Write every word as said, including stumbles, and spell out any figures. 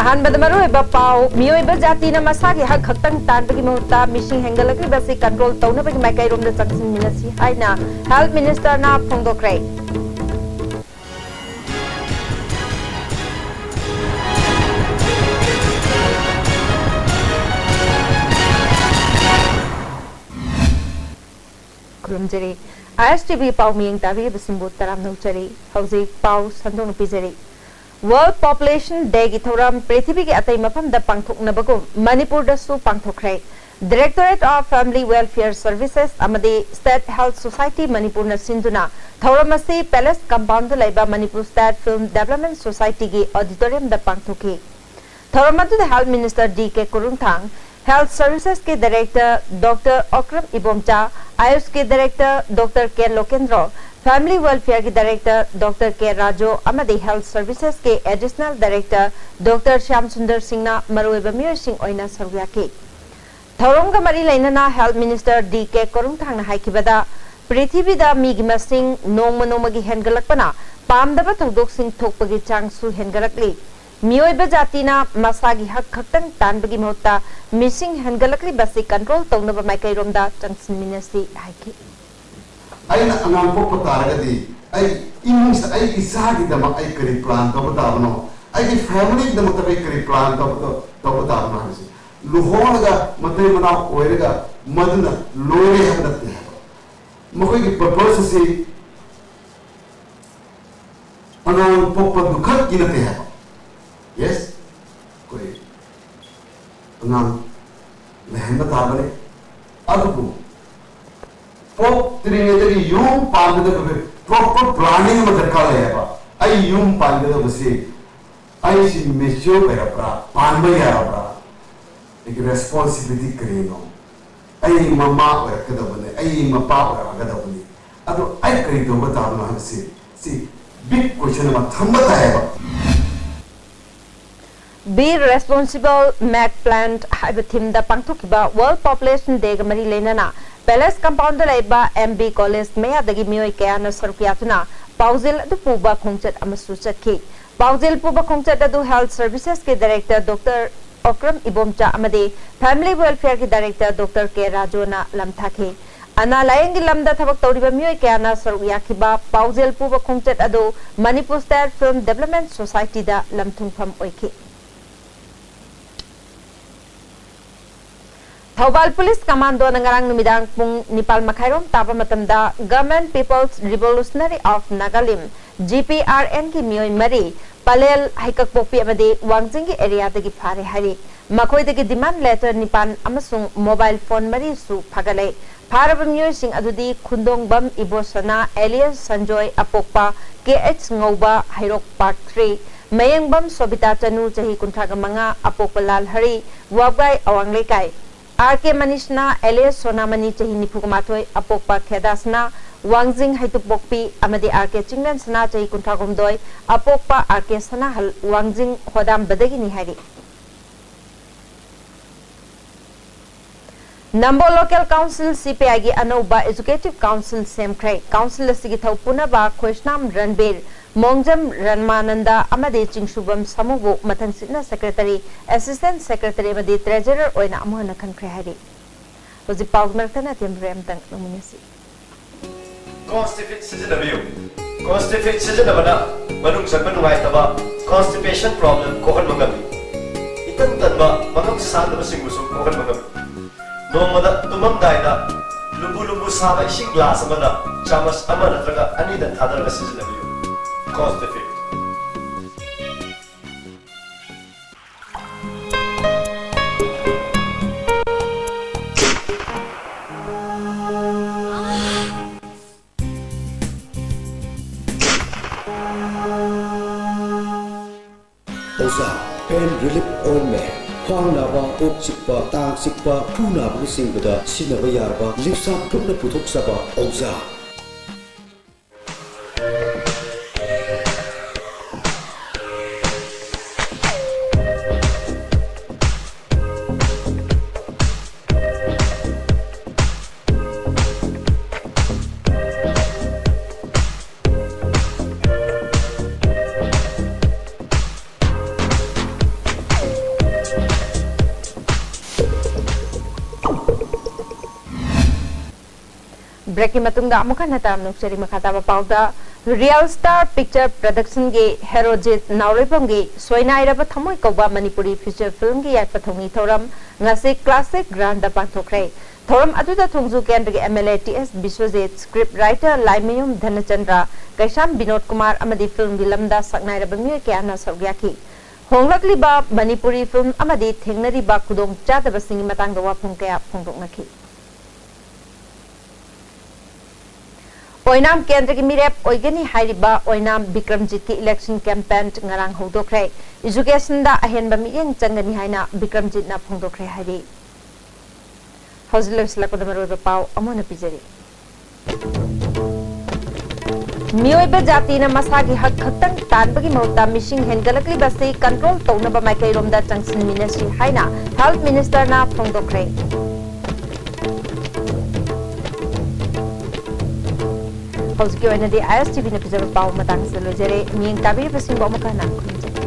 ꯑꯍꯥꯟꯕꯗ ꯃꯔꯨꯑꯣꯏꯕ ꯄꯥꯎ, ꯃꯤꯑꯣꯏꯕ ꯖꯥꯇꯤꯅ ꯃꯁꯥꯒꯤ ꯍꯛ ꯈꯛꯇꯪ ꯇꯥꯟꯕꯒꯤ ꯃꯍꯨꯠꯇ ꯃꯤꯁꯤꯡ ꯍꯦꯟꯒꯠꯂꯛꯂꯤꯕ ꯑꯁꯤ ꯀꯟꯇ꯭ꯔꯣꯜ ꯇꯧꯅꯕꯒꯤ ꯃꯥꯏꯀꯩꯔꯣꯝꯗ ꯆꯪꯁꯤꯟꯃꯤꯟꯅꯁꯤ ꯍꯥꯏꯅ ꯍꯦꯜꯊ ꯃꯤꯅꯤꯁꯇꯔꯅ ꯐꯣꯡꯗꯣꯛꯈ꯭ꯔꯦ꯫ ꯈꯨꯔꯨꯝꯖꯔꯤ꯫ ꯑꯥꯏ ꯑꯦꯁ ꯇꯤ ꯚꯤ ꯄꯥꯎ ꯃꯤꯌꯦꯡ ꯇꯥꯕꯤꯔꯤꯕꯁꯤꯡꯕꯨ ꯇꯔꯥꯝꯅ ꯑꯣꯛꯆꯔꯤ꯫ ꯍꯧꯖꯤꯛ ꯄꯥꯎ ꯁꯟꯗꯣꯛꯅ ꯄꯤꯖꯔꯤ꯫ World Population Day ꯒꯤ ꯊꯧꯔꯝ ꯄ꯭ꯔꯤꯊꯤꯕꯤꯒꯤ ꯑꯇꯩ ꯃꯐꯝꯗ ꯄꯥꯡꯊꯣꯛꯅꯕꯒꯨꯝ ꯃꯅꯤꯄꯨꯔꯗꯁꯨ ꯄꯥꯡꯊꯣꯛꯈ꯭ꯔꯦ꯫ Directorate of Family Welfare Services ꯑꯃꯗꯤ State Health Society ꯃꯅꯤꯄꯨꯔꯅ ꯁꯤꯟꯗꯨꯅ ꯊꯧꯔꯝ ꯑꯁꯤ Palace Compound ꯗ ꯂꯩꯕ Manipur State Film Development Society ꯒꯤ auditorium ꯗ ꯄꯥꯡꯊꯣꯛꯈꯤ꯫ ꯊꯧꯔꯝ ꯑꯗꯨꯗ health minister D K Korungthang, health ꯁꯔꯚꯤꯁꯦꯁꯀꯤ ꯗꯥꯏꯔꯦꯛꯇꯔ ꯗꯣꯛꯇꯔ ꯑꯣꯀ꯭ꯔꯝ ꯏꯕꯣꯝꯆꯥ, ꯑꯥꯌꯨꯁꯀꯤ director doctor K Lokendro, family ꯋꯦꯜꯐꯤꯌꯔꯒꯤ ꯗꯥꯏꯔꯦꯛꯇꯔ ꯗꯣꯛꯇꯔ ꯀꯦ ꯔꯥꯖꯨ ꯑꯃꯗꯤ ꯍꯦꯜꯊ ꯁꯔꯚꯤꯁꯦꯁꯀꯤ additional director doctor Shyam Sunder ꯁꯤꯡꯅ ꯃꯔꯨꯑꯣꯏꯕ ꯃꯤꯑꯣꯏꯁꯤꯡ ꯑꯣꯏꯅ ꯁꯔꯨꯛ ꯌꯥꯈꯤ꯫ ꯊꯧꯔꯝꯒ ꯃꯔꯤ ꯂꯩꯅꯅ ꯍꯦꯜꯊ ꯃꯤꯅꯤꯁꯇꯔ ꯗꯤ ꯀꯦ ꯀꯣꯔꯨꯡꯊꯥꯡꯅ ꯍꯥꯏꯈꯤꯕꯗ, ꯄ꯭ꯔꯤꯊꯤꯕꯤꯗ ꯃꯤꯒꯤ ꯃꯁꯤꯡ ꯅꯣꯡꯃ ꯅꯣꯡꯃꯒꯤ ꯍꯦꯟꯒꯠꯂꯛꯄꯅ ꯄꯥꯝꯗꯕ ꯊꯧꯗꯣꯛꯁꯤꯡ ꯊꯣꯛꯄꯒꯤ ꯆꯥꯡꯁꯨ ꯍꯦꯟꯒꯠꯂꯛꯂꯤ꯫ ꯃꯤꯑꯣꯏꯕ ꯖꯥꯇꯤꯅ ꯃꯁꯥꯒꯤ ꯍꯛ ꯈꯛꯇꯪ ꯇꯥꯟꯕꯒꯤ ꯃꯍꯨꯠꯇ ꯃꯤꯁꯤꯡ ꯍꯦꯟꯒꯠꯂꯛꯂꯤꯕꯁꯤ ꯀꯟꯇ꯭ꯔꯣꯜ ꯇꯧꯅꯕ ꯃꯥꯏꯀꯩꯔꯣꯝꯗ ꯆꯪꯁꯤꯟꯃꯤꯟꯅꯁꯤ ꯍꯥꯏꯈꯤ꯫ ꯑꯩꯅ ꯑꯉꯥꯡ ꯄꯣꯛꯄ ꯇꯥꯔꯒꯗꯤ ꯑꯩ ꯏꯃꯨꯡꯁꯤꯗ ꯑꯩ ꯏꯆꯥꯒꯤꯗꯃꯛ ꯑꯩ ꯀꯔꯤ ꯄ꯭ꯂꯥꯟ ꯇꯧꯕ ꯇꯥꯕꯅꯣ? ꯑꯩꯒꯤ ꯐꯦꯃꯤꯂꯤꯒꯤꯗꯃꯛꯇ ꯑꯩ ꯀꯔꯤ ꯄ꯭ꯂꯥꯟ ꯇꯧꯕ ꯇꯧꯕ ꯇꯥꯕꯅꯣ ꯍꯥꯏꯕꯁꯤ꯫ ꯂꯨꯍꯣꯡꯂꯒ ꯃꯇꯩ ꯃꯅꯥꯎ ꯑꯣꯏꯔꯒ ꯃꯗꯨꯅ ꯂꯣꯏꯔꯦ ꯍꯥꯏꯕ ꯅꯠꯇꯦ ꯍꯥꯏꯕ꯫ ꯃꯈꯣꯏꯒꯤ ꯄꯔꯄꯁ ꯑꯁꯤ ꯑꯉꯥꯡ ꯄꯣꯛꯄꯗꯨ ꯈꯛꯀꯤ ꯅꯠꯇꯦ ꯍꯥꯏꯕ꯫ ꯌꯦꯁ, ꯑꯩꯈꯣꯏ ꯑꯉꯥꯡ ꯂꯩꯍꯟꯕ ꯇꯥꯕꯅꯤ꯫ ꯑꯗꯨꯕꯨ ꯄꯣꯛꯇ꯭ꯔꯤꯉꯩꯗꯒꯤ ꯌꯨꯝ ꯄꯥꯟꯕꯗ ꯑꯩꯈꯣꯏ ꯄ꯭ꯔꯣꯄꯔ ꯄ꯭ꯂꯥꯅꯤꯡ ꯑꯃ ꯗꯔꯀꯥꯔ ꯂꯩ ꯍꯥꯏꯕ꯫ ꯑꯩ ꯌꯨꯝ ꯄꯥꯟꯒꯗꯕꯁꯤ ꯑꯩꯁꯤ ꯃꯦꯆ꯭ꯌꯣꯔ ꯑꯣꯏꯔꯕ꯭ꯔꯥ, ꯄꯥꯟꯕ ꯌꯥꯔꯕ꯭ꯔꯥ? ꯑꯩꯒꯤ ꯔꯦꯁꯄꯣꯟꯁꯤꯕꯤꯂꯤꯇꯤ ꯀꯔꯤꯅꯣ? ꯑꯩ ꯃꯃꯥ ꯑꯣꯏꯔꯛꯀꯗꯕꯅꯤ, ꯑꯩ ꯃꯄꯥ ꯑꯣꯏꯔꯛꯀꯗꯕꯅꯤ꯫ ꯑꯗꯣ ꯑꯩ ꯀꯔꯤ ꯇꯧꯕ ꯇꯥꯕꯅꯣ ꯍꯥꯏꯕꯁꯤ, ꯁꯤ ꯕꯤꯛ ꯀ꯭ꯋꯦꯁꯟ ꯑꯃ ꯊꯝꯕ ꯇꯥꯏꯌꯦꯕ꯫ Be Responsible, Make Plan ꯍꯥꯏꯕ ꯊꯤꯝꯗ ꯄꯥꯡꯊꯣꯛꯈꯤꯕ ꯋꯥꯔꯜꯗ ꯄꯣꯄꯨꯂꯦꯁꯟ ꯗꯦꯒ ꯃꯔꯤ ꯂꯩꯅꯅ ꯄꯦꯂꯦꯁ ꯀꯝꯄꯥꯎꯟꯗ ꯂꯩꯕ ꯑꯦꯝ ꯕꯤ ꯀꯣꯂꯦꯖ ꯃꯌꯥꯗꯒꯤ ꯃꯤꯑꯣꯏ ꯀꯌꯥꯅ ꯁꯔꯨꯛ ꯌꯥꯗꯨꯅ ꯄꯥꯎꯖꯦꯜ ꯑꯗꯨ ꯄꯨꯕ ꯈꯣꯡꯆꯠ ꯑꯃꯁꯨ ꯆꯠꯈꯤ꯫ ꯄꯥꯎꯖꯦꯜ ꯄꯨꯕ ꯈꯣꯡꯆꯠ ꯑꯗꯨ Health Servicesꯀꯤ Director Doctor Okram Ibomcha ꯑꯃꯗꯤ Family Welfareꯒꯤ Director Doctor ꯀꯦ ꯔꯥꯖꯨꯅ ꯂꯝꯊꯥꯈꯤ꯫ ꯑꯅꯥ ꯂꯥꯌꯦꯡꯒꯤ ꯂꯝꯗ ꯊꯕꯛ ꯇꯧꯔꯤꯕ ꯃꯤꯑꯣꯏ ꯀꯌꯥꯅ ꯁꯔꯨꯛ ꯌꯥꯈꯤꯕ ꯄꯥꯎꯖꯦꯜ ꯄꯨꯕ ꯈꯣꯡꯆꯠ ꯑꯗꯨ Manipur State Film Development Societyꯗ ꯂꯝꯊꯨꯡꯐꯝ ꯑꯣꯏꯈꯤ꯫ ꯊꯧꯕꯥꯜ ꯄꯨꯂꯤꯁ ꯀꯃꯥꯟꯗꯣꯅ ꯉꯔꯥꯡ ꯅꯨꯃꯤꯗꯥꯡ ꯄꯨꯡ ꯅꯤꯄꯥꯜ ꯃꯈꯥꯏꯔꯣꯝ ꯇꯥꯕ ꯃꯇꯝꯗ Government People's Revolutionary of Nagalim, G P R ꯑꯦꯟꯒꯤ ꯃꯤꯑꯣꯏ ꯃꯔꯤ ꯄꯂꯦꯜ, ꯍꯩꯀꯛꯄꯣꯛꯄꯤ ꯑꯃꯗꯤ ꯋꯥꯡꯖꯤꯡꯒꯤ ꯑꯦꯔꯤꯌꯥꯗꯒꯤ ꯐꯥꯔꯦ ꯍꯥꯏꯔꯤ꯫ ꯃꯈꯣꯏꯗꯒꯤ demand letter ꯅꯤꯄꯥꯟ ꯑꯃꯁꯨꯡ mobile phone ꯃꯔꯤꯁꯨ ꯐꯥꯒꯠꯂꯦ꯫ ꯐꯥꯔꯕ ꯃꯤꯑꯣꯏꯁꯤꯡ ꯑꯗꯨꯗꯤ ꯈꯨꯟꯗꯣꯡꯕꯝ ꯏꯕꯣꯁꯅꯥ alias ꯁꯟꯖꯣꯏ, ꯑꯄꯣꯛꯄ ꯀꯦ ꯑꯩꯆ ꯉꯧꯕ, ꯍꯩꯔꯣꯛ Park three, ꯃꯌꯦꯡꯕꯝ ꯁꯣꯕꯤꯇꯥ ꯆꯅꯨ, ꯆꯍꯤ ꯀꯨꯟꯊ꯭ꯔꯥꯒ ꯃꯉꯥ, ꯑꯄꯣꯛꯄ ꯂꯥꯜꯍꯔꯤ, ꯋꯥꯕꯒꯥꯏ ꯑꯋꯥꯡ ꯂꯩꯀꯥꯏ, ꯑꯥꯔ ꯀꯦ ꯃꯅꯤꯁꯅꯥ alias ꯁꯣꯅꯥꯃꯅꯤ, ꯆꯍꯤ ꯅꯤꯐꯨꯒ ꯃꯥꯊꯣꯏ, ꯑꯄꯣꯛꯄ ꯈꯦꯗꯥꯁꯅꯥ, ꯋꯥꯡꯖꯤꯡ ꯍꯩꯇꯨꯞꯄꯣꯛꯄꯤ, ꯑꯃꯗꯤ ꯑꯥꯔ ꯀꯦ ꯆꯤꯡꯂꯦꯟꯁꯅꯥ, ꯆꯍꯤ ꯀꯨꯟꯊ꯭ꯔꯥ ꯍꯨꯝꯗꯣꯏ, ꯑꯄꯣꯛꯄ ꯑꯥꯔ ꯀꯦ ꯁꯅꯥꯍꯜ, ꯋꯥꯡꯖꯤꯡ ꯍꯣꯗꯥꯝꯕꯗꯒꯤꯅꯤ ꯍꯥꯏꯔꯤ꯫ ꯅꯝꯕꯣꯜ Local Council, ꯁꯤ ꯄꯤ ꯑꯥꯏꯒꯤ ꯑꯅꯧꯕ Executive Council ꯁꯦꯝꯈ꯭ꯔꯦ꯫ Council ꯑꯁꯤꯒꯤ ꯊꯧ ꯄꯨꯅꯕ ꯈꯣꯏꯁꯅꯥꯝ ꯔꯟꯕꯤꯔ, ꯃꯣꯡꯖꯝ ꯔꯟꯃꯥꯅꯟꯗ ꯑꯃꯗꯤ ꯆꯤꯡꯁꯨꯕꯝ ꯁꯥꯃꯨꯕꯨ ꯃꯊꯪꯁꯤꯠꯅ Secretary, Assistant Secretary ꯑꯃꯗꯤ Treasurer ꯑꯣꯏꯅ ꯑꯃꯨꯛ ꯍꯟꯅ ꯈꯟꯈ꯭ꯔꯦ ꯍꯥꯏꯔꯤ꯫ ꯍꯧꯖꯤꯛ ꯄꯥꯎꯒꯤ ꯃꯔꯛꯇ ꯅꯥꯇꯦꯝ ꯕ꯭ꯔꯦꯝꯇꯪ ꯅꯣꯡꯃꯤꯟꯅꯁꯤ꯫ Constipate ꯁꯤꯖꯤꯟꯅꯕꯤꯌꯨ꯫ Constipate ꯁꯤꯖꯤꯟꯅꯕꯅ ꯃꯅꯨꯡ ꯆꯪꯕ ꯅꯨꯡꯉꯥꯏꯇꯕ, constipation problem ꯀꯣꯛꯍꯟꯕ ꯉꯝꯃꯤ꯫ ꯏꯇꯟ ꯇꯟꯕ, ꯃꯉꯝ ꯁꯥꯟꯗꯕꯁꯤꯡꯕꯨꯁꯨ ꯀꯣꯛꯍꯟꯕ ꯉꯝꯃꯤ꯫ ꯅꯣꯡꯃꯗ ꯇꯨꯝꯃꯝꯗꯥꯏꯗ ꯂꯨꯝꯕꯨ ꯂꯨꯝꯕꯨ ꯁꯥꯕ ꯏꯁꯤꯡ glass ꯑꯃꯗ ꯆꯥꯃꯁ ꯑꯃ ꯅꯠꯇ꯭ꯔꯒ ꯑꯅꯤꯗ ꯊꯥꯗꯔꯒ ꯁꯤꯖꯤꯟꯅꯕꯤꯌꯨ꯫ Constipate꯫ ꯑꯣꯖꯥ, pain relief ointment, ꯈ꯭ꯋꯥꯡ ꯅꯥꯕ, ꯀꯣꯛ ꯆꯤꯛꯄ, ꯇꯥꯡ ꯆꯤꯛꯄ, ꯈꯨ ꯅꯥꯕꯅꯆꯤꯡꯕꯗ ꯁꯤꯖꯤꯟꯅꯕ ꯌꯥꯔꯕ ꯂꯤꯞꯁꯥ ꯒ꯭ꯔꯨꯞꯅ ꯄꯨꯊꯣꯛꯆꯕ ꯑꯣꯖꯥ꯫ Breakꯀꯤ ꯃꯇꯨꯡꯗ ꯑꯃꯨꯛ ꯍꯟꯅ ꯇꯔꯥꯝꯅ ꯑꯣꯛꯆꯔꯤ꯫ ꯃꯈꯥ ꯇꯥꯕ ꯄꯥꯎꯗ, Real Star Picture Productionꯒꯤ ꯍꯦꯔꯣꯖꯤꯠ ꯅꯥꯎꯔꯩꯕꯝꯒꯤ ꯁꯣꯏꯅꯥꯏꯔꯕ ꯊꯃꯣꯏ ꯀꯧꯕ ꯃꯅꯤꯄꯨꯔꯤ feature filmꯒꯤ ꯌꯥꯏꯐ ꯊꯧꯅꯤ ꯊꯧꯔꯝ ꯉꯁꯤ Classic Groundꯗ ꯄꯥꯡꯊꯣꯛꯈ꯭ꯔꯦ꯫ ꯊꯧꯔꯝ ꯑꯗꯨꯗ ꯊꯣꯡꯖꯨ ꯀꯦꯟꯗ꯭ꯔꯒꯤ MLA T S Biswajit, script writer Laimayum ꯙꯅꯆꯟꯗ꯭ꯔ, ꯀꯩꯁꯥꯝ ꯕꯤꯅꯣꯗ ꯀꯨꯃꯥꯔ ꯑꯃꯗꯤ filmꯒꯤ ꯂꯝꯗ ꯁꯛꯅꯥꯏꯔꯕ ꯃꯤꯑꯣꯏ ꯀꯌꯥꯅ ꯁꯔꯨꯛ ꯌꯥꯈꯤ꯫ ꯍꯣꯡꯂꯛꯂꯤꯕ ꯃꯅꯤꯄꯨꯔꯤ film ꯑꯃꯗꯤ ꯊꯦꯡꯅꯔꯤꯕ ꯈꯨꯗꯣꯡꯆꯥꯗꯕꯁꯤꯡꯒꯤ ꯃꯇꯥꯡꯗ ꯋꯥꯐꯝ ꯀꯌꯥ ꯐꯣꯡꯗꯣꯛꯅꯈꯤ꯫ ꯑꯣꯏꯅꯥꯝ ꯀꯦꯟꯗ꯭ꯔꯒꯤ ꯃꯤꯔꯦꯞ ꯑꯣꯏꯒꯅꯤ ꯍꯥꯏꯔꯤꯕ ꯑꯣꯏꯅꯥꯝ ꯕꯤꯀ꯭ꯔꯝꯖꯤꯠꯀꯤ election campaign ꯉꯔꯥꯡ ꯍꯧꯗꯣꯛꯈ꯭ꯔꯦ꯫ Educationꯗ ꯑꯍꯦꯟꯕ ꯃꯤꯠꯌꯦꯡ ꯆꯪꯒꯅꯤ ꯍꯥꯏꯅ ꯕꯤꯀ꯭ꯔꯝꯖꯤꯠꯅ ꯐꯣꯡꯗꯣꯛꯈ꯭ꯔꯦ ꯍꯥꯏꯔꯤ꯫ ꯍꯧꯖꯤꯛ ꯂꯣꯏꯁꯤꯜꯂꯛꯄꯗ ꯃꯔꯨꯑꯣꯏꯕ ꯄꯥꯎ ꯑꯃꯨꯛ ꯍꯟꯅ ꯄꯤꯖꯔꯤ꯫ ꯃꯤꯑꯣꯏꯕ ꯖꯥꯇꯤꯅ ꯃꯁꯥꯒꯤ ꯍꯛ ꯈꯛꯇꯪ ꯇꯥꯟꯕꯒꯤ ꯃꯍꯨꯠꯇ ꯃꯤꯁꯤꯡ ꯍꯦꯟꯒꯠꯂꯛꯂꯤꯕꯁꯤ control ꯇꯧꯅꯕ ꯃꯥꯏꯀꯩꯔꯣꯝꯗ ꯆꯪꯁꯤꯟꯃꯤꯟꯅꯁꯤ ꯍꯥꯏꯅ Health Ministerꯅ ꯐꯣꯡꯗꯣꯛꯈ꯭ꯔꯦ꯫ ꯍꯧꯖꯤꯛꯀꯤ ꯑꯣꯏꯅꯗꯤ ISTVꯅ ꯄꯤꯖꯕ ꯄꯥꯎ ꯃꯇꯥꯡꯁꯤꯗ ꯂꯣꯏꯖꯔꯦ꯫ ꯃꯤꯠꯌꯦꯡ ꯇꯥꯕꯤꯔꯤꯕꯁꯤꯡꯕꯨ ꯑꯃꯨꯛ ꯍꯟꯅ ꯈꯨꯔꯨꯝꯖꯔꯤ꯫